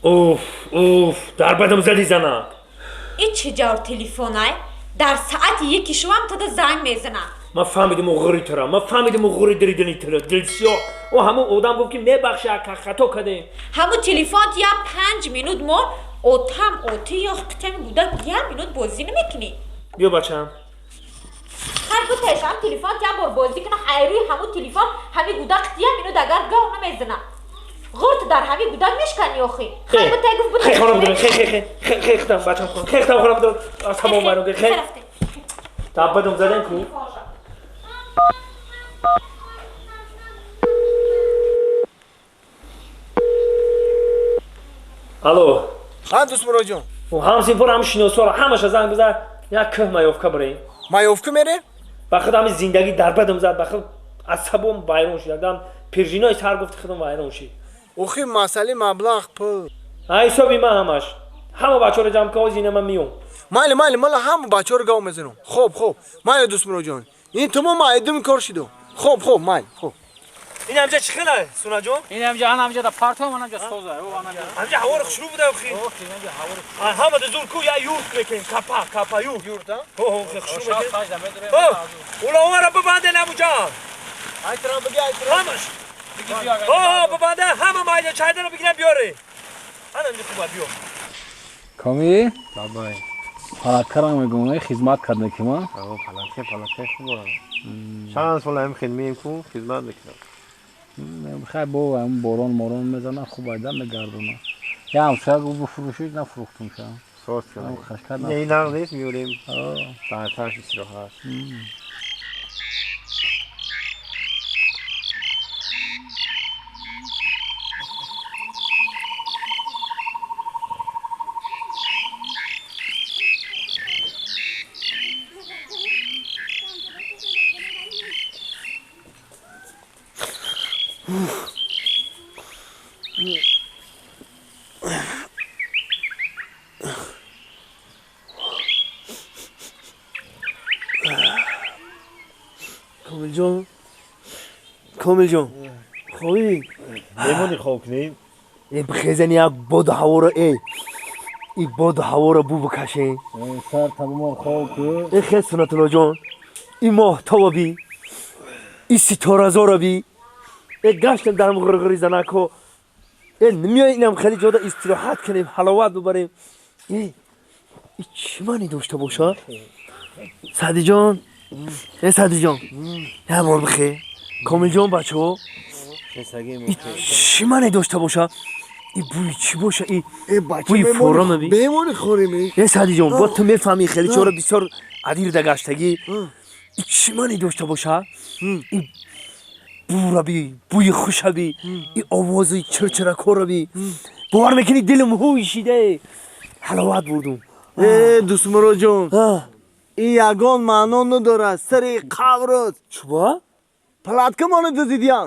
Уф, уф, дар бадам зади занак. И чӣ ҷавр телефонай? Дар саати яки шувам тада занг мезанам. Ман фаҳмидим уғури тура, ман фаҳмидим уғури диридини тура, дилсиёҳ. О ҳамун одам гуфт ки мебахши ака, хато кардем. Ҳамун телефон я 5 минут мо отам оти ё қитами гудак як минут бозӣ намекунӣ. Биё, бачам. Хай, бутеш ҳам телефон я бор бозӣ куна, айрӯи ҳамун телефон ҳами гудак я минут агар гав намезана. Ғурт дар ҳами гудак мешкани охи. Хай, бутай гуфт бутай. Хе, хона бидорем, хе, хе, хе, хе, хе, хтам, бачам, хона. Хе, хтам, хона бидорем. Аз ҳамон вайрон хе. Таббадам задем ку. Алло. Ҳа, Дӯстмуроҷон. Ҳамсинфор, ҳам шиносора, ҳамаша занг бизан, як кӯҳ маёвка бирем. Маёвка мерем? Ба худ ҳами зиндагӣ дар бадам зад, ба худ асабом вайрон шуд. Ягдам пиржинои сар гуфти худам вайрон шид. Охи, масъалаи маблағ, пул. Ҳа, ҳисоби ман ҳамаш. Ҳама бачаҳоро ҷамъ кун, ҳозир ина ман миём. Майли, майли, мала ҳама бачаҳоро гав мезанам. Хоб, хоб, майли, Дӯстмуроҷон. Ин тамом айдуми кор шиду. Хоб, хоб, майли, хоб. Ин ҳамҷа чӣ хела, Сунаҷон? Ин ҳамҷа, ан ҳамҷа да партом, ан ҳамҷа соза. О, ан ҳамҷа. Ҳамҷа ҳаворо хушрӯ буда охи. Охи, ҳамҷа ҳаворо. Ҳама да зур ку я юрт мекунем, капа, капа юрт. Юрт, а? Ҳо, ҳо, хушрӯ мекунем. Сажда медорем. Ҳо, уловаро бибанде намуҷа. Айтрам биги, айтрам. Ҳамаш. Ҳо, ҳо, бибанде, ҳама майда чайдаро бигирам биёре. Ана инҷа хуба биё. Коми? Бабай. Палаткарам мегӯм, хизмат карда ки ма? Аво, палатка, палатка хуб дорам. Чанд сол ҳам хидмат ку, хизмат мекунам. Хай, бо ҳам борон морон мезана, хуб айда мегардона. Я ҳамсоя гуфт бифурӯшид, нафурӯхтум ша. Соз кардам. Хашкар. Не, ин нағз нест, меёрем. Баъдтарш истироҳат. Комилҷон, Комилҷон, хобӣ? Мемонӣ хоб кунем? Э, бихезани, як боду ҳаворо, э, и боду ҳаворо бу бикашем. Сар тамомон хоб ку. Э, хел, Сунатуллоҷон, и моҳтоба би, и ситоразора би, э, гаштем дар ғирғири занако. Э, намеои инам хеле ҷода истироҳат кунем, ҳаловат бибарем? Э, и чӣ маъне дошта боша? Саъдиҷон, э, Саъдиҷон, як бор бихе, Комилҷон, бачаҳо, и чӣ маъне дошта боша? И бӯи чӣ боша? И бӯи форама би. Бемони хорем. Э, Саъдиҷон, бо ту мефаҳмӣ, хеле чора бисёр адирда гаштагӣ. И чӣ маъне дошта боша? И бура би, бӯи хуша би, и овози чирчиракора би. Бовар мекунӣ, дилам ҳуй шиде, ҳаловат бурдум. Э, Дӯстмуроҷон, ин ягон маъно надорад, сари қаброт. Чуба? Палаткамоно дуздидиян.